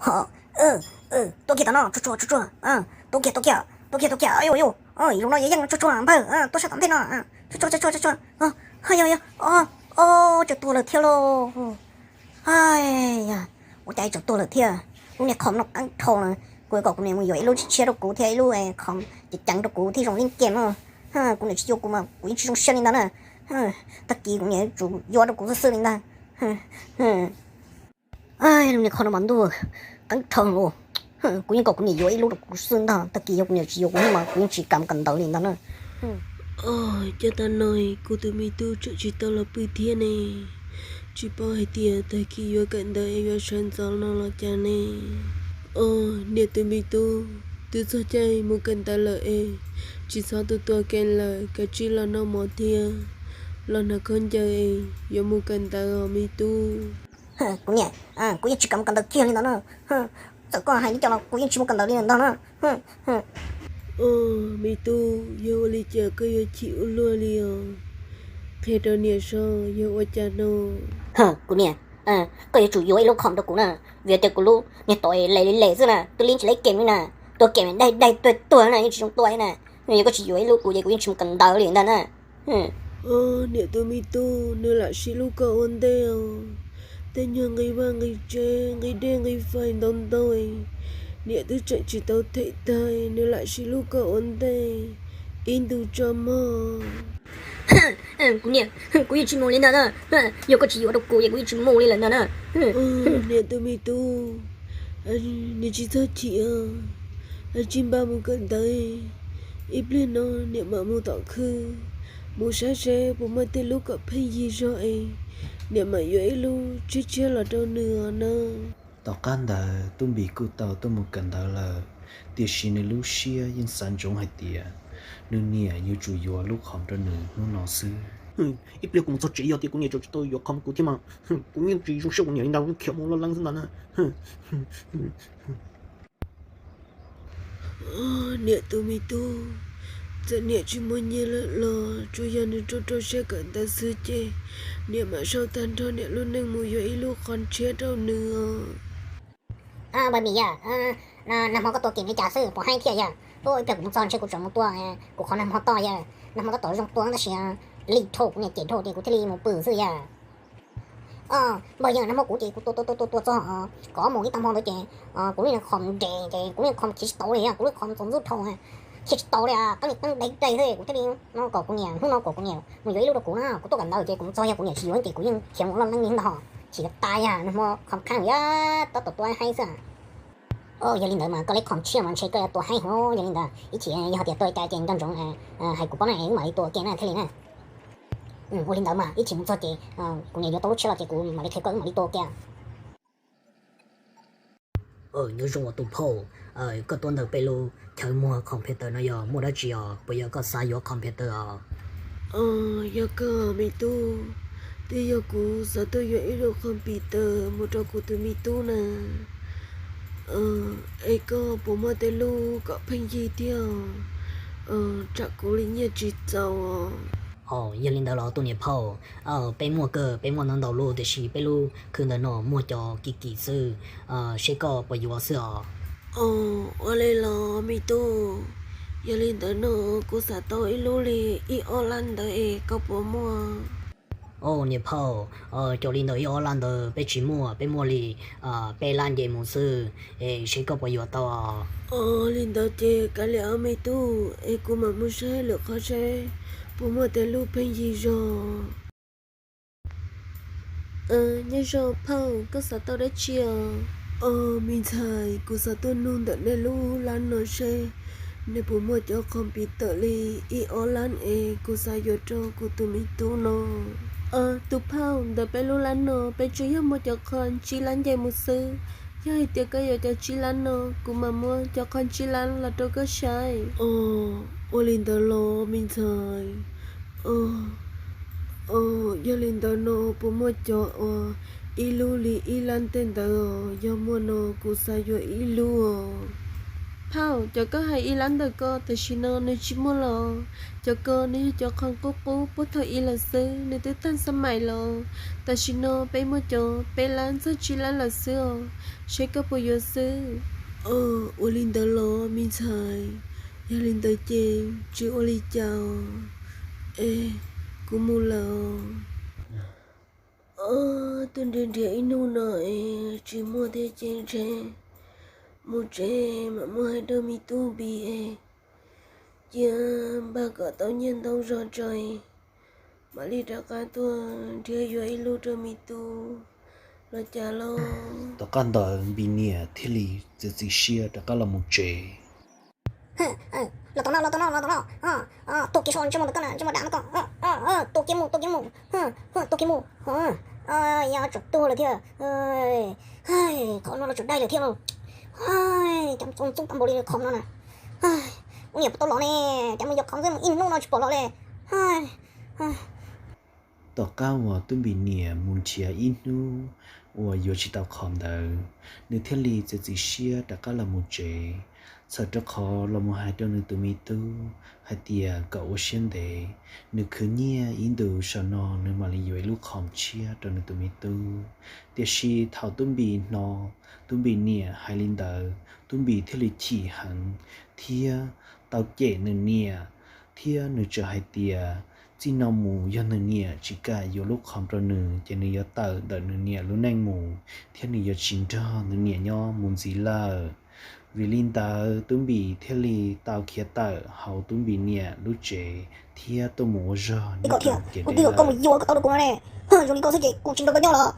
Ho, tuaj kiag tom no, tsuag tsuag tsuag tsuag, tuaj kiag tuaj kiag, tuaj kiag tuaj kiag, yus yus, yus no yeej yeej tsuag tsuag npawg, tuaj sab tom ntej no, tsuag tsuag tsuag tsuag tsuag, yog yog, o, tseem tuag lawm thiab lauj. Hais, ua cas tseem tuag lawm thiab? Lub niag khoom no qeeb dhau na, kuv yuav kom kuv niam mus yuav ib lub tshiab tshiab rau kuv thiab ib lub khoom ceev ceev rau kuv thiab zoo li game no. Kuv niam tsis yuav kuv mas kuv yeej tsis zoo siab li ntawd na. Tag kis kuv niam yuav tsum yuav rau kuv xwb xwb li ntag. Lub niag khoom no mas ntuj, qeeb dhau lauj. Kuv yeej kom kuv niam yuav ib lub rau kuv xwb ntag, tag kis yog kuv niam tsis yuav kuv mas kuv yeej tsis kam kawm ntawv li ntag na. Cov tag no kuv tus me tub tseem tsis tau los pw thiab ne, tsis paub hais tias tag kis yuav kawm ntawv es yuav sawv ntxov no los cas ne. Niam tus me tub, twb txog caij mus kawm ntawv lawm es tsis txhob tu tua game lawm, kav tsij los noj mov thiab los hnav khaub ncaws es yuav mus kawm ntawv os me tub. Kuv niam, kuv yeej tsis kam mus kawm ntawv kiag li ntawd na. Txawm koj hais li cas los kuv yeej tsis mus kawm ntawv li ntag na. Me tub, yog ua li cas koj yuav chim ua luaj li os? Qhia rau niam saib yog ua cas no. Kuv niam, koj yuav tsum yuav ib lub khoom rau kuv na, vim tias kuv lub niag tod es lem li lem xwb na, twb li tsis lem game li na, tua game daig daig tuag tuag na, yeej tsis zoo tua li na. Yog koj tsis yuav ib lub kuv ces kuv yeej tsis mus kawm ntawv li ntag na. Niam tus me tub, nws lam siv hlub koj ua ntej os. Tej nyuag nqi vaj nqi tsev, nqi dej nqi fais ntau ntau, niam twb tseem tsis tau them tag, nws lam siv hlub koj ua ntej ib ntu tso mog. Kuv niam, kuv yeej tsis mus li ntag na. Yog koj tsis yuav rau kuv ces kuv yeej tsis mus li lawm ntag na. Niam tus me tub, nws tsis txhob chim, tsis npaj mus kawm ntawv, ib pliag no niam mam mus tom khw, mus saib seb puas muaj tej lub kom pheej yig zog es niam mam yuav ib lub tshiab tshiab los rau nws os na. Tom qab ntawd Tub Npis kuj tau tuaj mus kawm ntawv lawm, tiam sis nws lub siab yeej xav ntsoov hais tias nws niam yuav tsum yuav lub khoom rau nws hnub no xwb. Ib pliag kuv mus txog tsev yog tias kuv niam tseem tsis tau yuav khoom kuv thiab mas kuv yeej tsis zoo siab kuv niam li ntawd, khiav mus loj leeb xwb ntag na. Niam tus me tub, txawm niam tsis muaj nyiaj lawm los tsuas yog nws rau rau siab kawm ntawv xwb ces niam mam sau tag nrho niam lub neej mus yuav ib lub qhov tshiab rau nws os. Npawg Mis yawg, nag hmo koj tua kem li cas xwb puas haib thiab yawg? Ib pliag kuv mus txog ntshe kuv tseem mus tua kuv qhov nag hmo toj yawg. Nag hmo tab tom zoo tua tab sis lig dhau kuv niam cem dhau ces kuv thiaj li mus pw xwb yawg. Npawg yawg, nag hmo kuv ces kuv tua tua tua tua txog kaum ob moos ib tag hmo ntawd ces kuv lub niag khoom nres ces kuv lub niag khoom khiav tsis tau li, kuv lub khoom txaus ntxub dhau, khiav tsis tau li, qeeb li qeeb dai dai xwb. Kuv thiaj li no kom kuv niam, hnub no kom kuv niam mus yuav ib lub rau kuv na, kuv tuaj kawm ntawv ces kuv mus txog yog kuv niam tsis yuav ces kuv yeej khiav mus loj leeb li ntag. Chim tas yog nag hmo khoom qhaj yog tab tom tua haib xwb. Yog li ntawd mas koj lub khoom tshiab mas ntshe koj yuav tua haib heev. Yog li ntawd ib chim yog tias tua li cas ces nco ntsoov hais kuv paub na, wb mam li tua ua ke na thiaj li na. Ua li ntawd mas ib chim mus txog ces kuv niam yuav tau lub tshiab los ces kuv mam li qhia koj, wb mam li tua ua ke. Nyob zoo os tus phauj, koj tuaj ntawm peb lub chaw muag computer no yog muaj dab tsi os? Puas yog koj xav yuav computer os? Yog kawg me tub, twb yog kuv xav tuaj yuav ib lub computer mus rau kuv tus me tub na. Es koj puas muaj tej lub kom pheej yig thiab, tsam kuv li nyiaj tsis txaus os. Yog li ntawd los tus niam phauj, peb muaj kawg, peb muaj ntau ntau lub tiam sis peb lub khw ntawm no muag cov kim kim xwb, seb koj puas yuav xwb os. Ua li los me tub, yog li ntawd no kuv xav tau ib lub li ib ob lab ntawd es koj puas muaj? Niam phauj, cov li ntawd ib ob lab ntawd peb tsis muaj, peb muaj li peb lab nce mus xwb, es seb koj puas yuav tau. Li ntawd ces kav liam os me tub, es kuv mam mus saib lwm qhov seb puas muaj tej lub pheej yig zog. Nyob zoo phauj, koj xav tau dab tsi os? Me ntxhais, kuv xav tuaj nug ntawm nej lub lab no seb nws puas muaj cov computer li ib ob lab es kuv xav yuav rau kuv tus me tub no. Tus phauj, ntawm peb lub lab no peb tsuas yog muaj cov qhov ntsib lab nce mus xwb. Yog hais tias koj yuav cov ntsib lab no, kuv mam muab cov qhov ntsib lab los rau koj saib. Ua li ntawd los me ntxhais. Yog li ntawd no puas muaj cov uas ib lub li ib lab tej ntawd os? Yog muaj no kuv xav yuav ib lub os. Phauj, cov koj hais ib lab ntawm ko tam sim no nws tsis muaj los. Cov ko nws yog cov qhov qub qub puag thaum ub lawm xwb, nws twb tag xab mais los. Tam sim no peb muaj cov peb lab txog tsib lab lawm xwb os, seb koj puas yuav xwb. Ua li ntawd los me ntxhais, yog li ntawd ces tsis ua li cas os. Es kuv mus lawm os. Twb nrhiav nrhiav ib hnub no es tsis muaj thiab ces ntshe mus tsev mam muab hais rau me tub Npis es cia npaj kom tau nyiaj ntau zog tso es mam li rov qab tuaj nrhiav yuav ib lub rau me tub los cas lauj. Tom qab ntawd Npis niam thiaj li txiav txim siab rov qab los mus tsev. Los tom no, los tom no, los tom no. Tuaj kiag so ntsej muag ntawm koj na, ntsej muag dam no koj. Tuaj kiag mus, tuaj kiag mus. Tuaj kiag mus. Yog tsam tuag lawm thiab. Qhov no los tsam dai lawm thiab lauj. Cov ntxoov ntxub tau npaum li khom no na. Ua niam puas tau los ne, cas mus yos khom xwb mus ib hnub no tsis pom los li. Tom qab uas Tub Npis niam mus nrhiav ib hnub uas yuav tsis tau khom ntawd, nws thiaj li txiav txim siab rov qab los mus tsev, txhawm rau qhov los mus hais rau nws tus me tub hais tias kom ua siab ntev, nws khwv nyiaj ib ntus saum no nws mam li yuav ib lub khom tshiab rau nws tus me tub. Tiam sis thaum Tub Npis hnov Tub Npis niam hais li ntawd, Tub Npis thiaj li chim heev thiab tau cem nws niam, thiab nws txawm hais tias txij no mus yog nws niam tsis kam yuav lub khom rau nws ces nws yuav tawm ntawm nws niam lub neej mus, thiab nws yuav tsis nrog nws niam nyob mus ntxiv lawm. Vim li ntawd Tub Npis thiaj li tau khiav tawm hauv Tub Npis niam lub tsev thiab tuaj mus ua zog nyob rau kev deb lawm. Zoo li koj xwb ces kuv tsis nrog koj nyob lawm.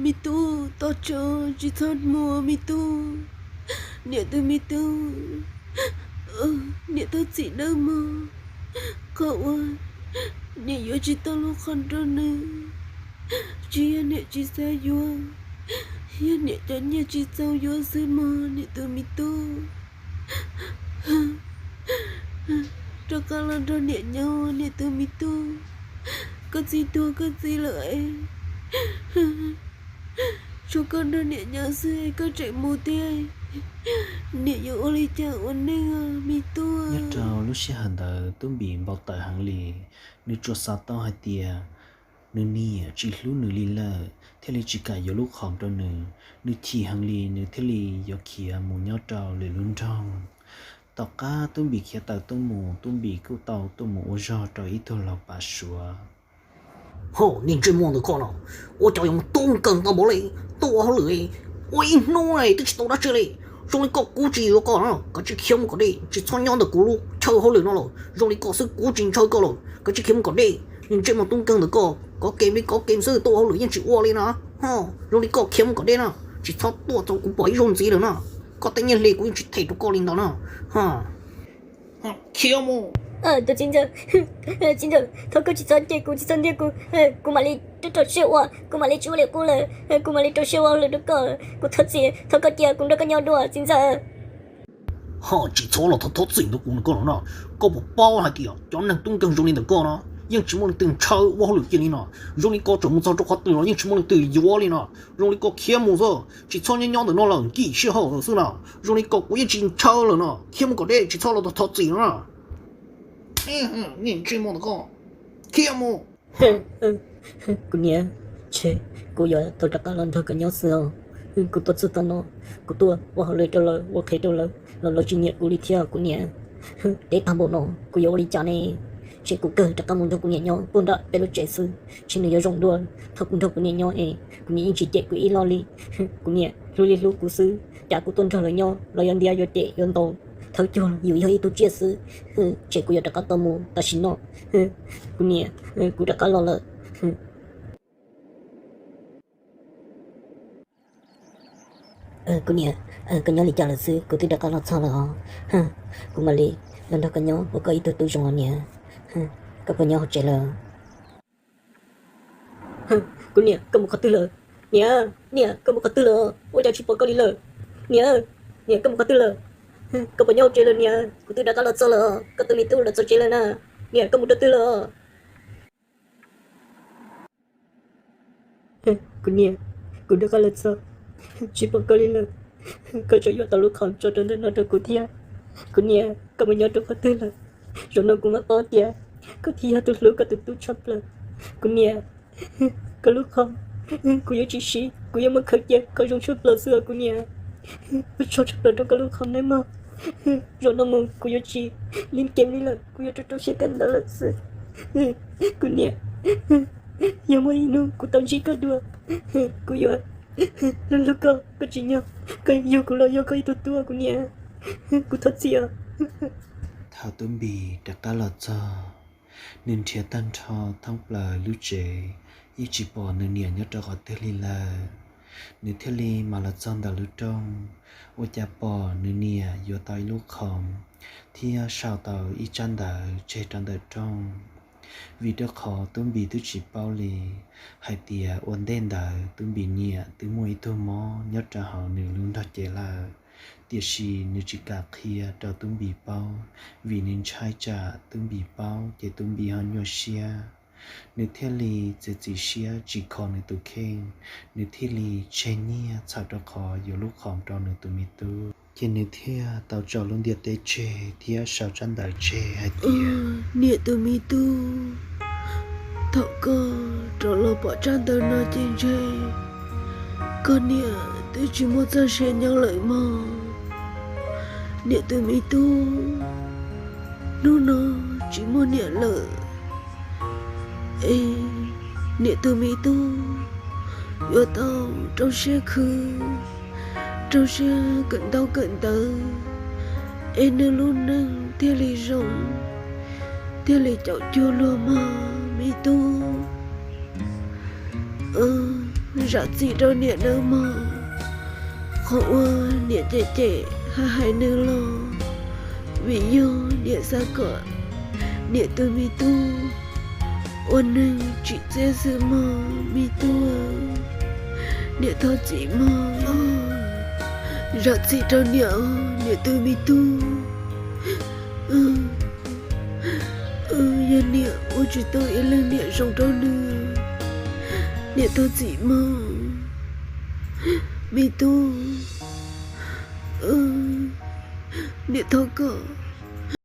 Me tub, tos tso, tsis txhob mus me tub. Niam tus me tub, niam thov txim nawb mog. Qhov uas niam yuav tsis tau lub qhov rau nws, tsis yog niam tsis xav yuav, yog niam cov nyiaj tsis txaus yuav xwb mog niam tus me tub. Rov qab los nrog niam nyob niam tus me tub. Koj txiv tuag koj txiv lawm es tshuav koj nrog niam nyob xwb es koj tseem mus thiab, niam yuav ua li cas ua neej me tub. Nyob rau lub sij hawm ntawd Tub Npis npau taws heev li, nws tsuas xav tau hais tias nws niam tsis hlub nws li lawm thiaj li tsis kam yuav lub qhov rau nws. Nws chim heev li nws thiaj li yuav khiav mus nyob rau lwm lub nroog. Tom qab Tub Npis khiav tawm tuaj mus, Tub Npis kuj tau tuaj mus ua zog rau ib tug laus pav Suav. Ho, niag ntsej muag ntawm koj no, ua cas yuav mus tub nkeeg tau npaum li, tuaj ua hauj lwm ua ib hnub twb tsis tau dab tsi li. Zoo li koj kuv tsis yuav koj na, koj tsis khiav mus kom deb, tsis txhob nyob ntawm kuv lub chaw hauj lwm no lawm. Zoo li koj xwb kuv tsis ntshaw koj lawm, koj tsis khiav mus kom deb. Niag ntsej muag tub nkeeg ntawm koj, kov kem li kov kem xwb, tuaj ua hauj lwm yeej tsis ua li na. Ho, zoo li koj khiav mus kom deb na, tsis txhob tuaj txog kuv pom ib zaug ntxiv lawm na. Koj tej nyiaj hli kuv yeej tsis them rau koj li ntawd na. Khiav mus. Tus txiv ntxawm, txiv ntxawm, thov koj tsis txhob cem kuv, tsis txhob ntiag kuv, kuv mam li rau siab ua, kuv mam li tsis ua li qub lawm, kuv mam li rau siab ua hauj lwm rau koj, kuv thov txim, thov koj cia kuv nrog koj nyob dua txiv ntxawm. Ho tsis txhob los thov thov txim rau kuv no koj los no, koj puas paub hais tias cov neeg tub nkeeg zoo li ntawm koj no yeej tsis muaj leej twg ntshaw ua hauj lwm kiag li no. Zoo li koj tseem mus txog rau qhov twg los yeej tsis muaj leej twg yuav li no. Zoo li koj khiav mus xwb, tsis txhob nyob nyob ntawm no lawm, nkim sij hawm xwb no. Zoo li koj kuv yeej tsis ntshaw lawm no, khiav mus kom deb, tsis txhob los thov txim no. Niag ntsej muag ntawm koj, khiav mus. Kuv niam, ntshe kuv yuav tau rov qab los nrog koj nyob xwb os. Kuv tuaj txog txog no, kuv tuaj ua hauj lwm rau lawv, ua qhev rau lawv los lawv tsis nyiam kuv li thiab kuv niam. Deb tag npaum no kuv yuav ua li cas ne? Ntshe kuv kawg rov qab mus nrog kuv niam nyob puag nram peb lub tsev xwb, ntshe nws yuav zoo dua thaum kuv nrog kuv niam nyob es kuv niam yeej tsis cem kuv ib lo li. Kuv niam hlub li hlub kuv xwb, cas kuv tuaj nrog lawv nyob los yuav ntiav yuav cem yuav ntaus, thawj cuag yus yog ib tug tsiaj xwb. Ntshe kuv yuav rov qab tau mus tam sim no. Kuv niam, kuv rov qab los lawm. Kuv niam, koj nyob li cas lawm xwb? Kuv twb rov qab los txog lawm os. Kuv mam li los nrog koj nyob ua koj ib tug tub zoo os niam. Koj puas nyob hauv tsev lawm? Kuv niam, koj mus qhov twg lawm? Niam, niam, koj mus qhov twg lawm? Ua cas tsis pom koj li lawm? Niam, niam, koj mus qhov twg lawm? Koj puas nyob hauv tsev lawm niam? Kuv twb rov qab los txog lawm, koj tus me tub los txog tsev lawm na. Niam, koj mus rau twg lawm? Kuv niam, kuv rov qab los txog, Tsis pom koj li lawm. Koj tseem yuav tau lub khoom tso rau ntawm no rau kuv thiab. Kuv niam, koj mus nyob rau qhov twg lawm? Zaum no kuv mam paub tias koj thiaj yog tus hlub koj tus tub tshaj plaws. Kuv niam, koj lub khoom kuv yuav tsis siv, kuv yuav muab khaws cia kom zoo tshaj plaws xwb os kuv niam. Ua tsaug tshaj plaws rau koj lub khoom nawb mog. Zaum no mus kuv yuav tsis lim kem li lawm, kuv yuav rau rau siab kawm ntawv lawm xwb. Kuv niam, yog muaj ib hnub kuv tau ntsib koj dua, kuv yuav hlub hlub koj, koj tsim nyog koj yug kuv los yog koj ib tug tub kuv niam. Kuv thov txim os. Thaum Tub Npis rov qab los txog, nws nrhiav tag nrho thoob plaws lub tsev, yeej tsis pom nws niam nyob rau qhov twg li lawm. Nws thiaj li mam los txog ntawm lub rooj, ua cas pom nws niam yuav tau ib lub khoom thiab sau tau ib tsab ntawv tseg rau ntawm rooj. Vim rau qhov Tub Npis twb tsis paub li hais tias ua ntej ntawd Tub Npis niam twb muaj ib tug mob nyob rau hauv nws lub nrog cev lawm, tiam sis nws tsis kam qhia rau Tub Npis paub, vim nws ntshai tsam Tub Npis paub ces Tub Npis ho nyuaj siab. Nws thiaj li txiav txim siab tsis kho nws tus kheej, nws thiaj li tseg nyiaj txhawm rau qhov yuav lub khoom rau nws tus me tub, ces nws thiaj tau tso lub ntiaj teb tseg thiab sau tsab ntawv tseg hais tias, niam tus me tub, thaum koj rov los pom tsab ntawv no ces ntshe koj niam twb tsis muaj txoj sia nyob lawm mog. Niam tus me tub, hnub no tsis muaj niam lawm, es niam tus me tub yuav tau rau siab khwv, rau siab kawm ntaub kawm ntawv, es nws lub neej thiaj li zoo, thiaj li caum cuag luag mog me tub. Zam txim rau niam nawb mog. Qhov uas niam cem cem hais hais nws los vim yog niam xav kom niam tus me tub ua neeg tsim txiaj xwb mog me tub. Niam thov txim mog. Zam txim rau niam os niam tus me tub. Yog niam ua tsis tau ib leeg niam zoo rau nws, niam thov txim mog me tub. Niam thov koj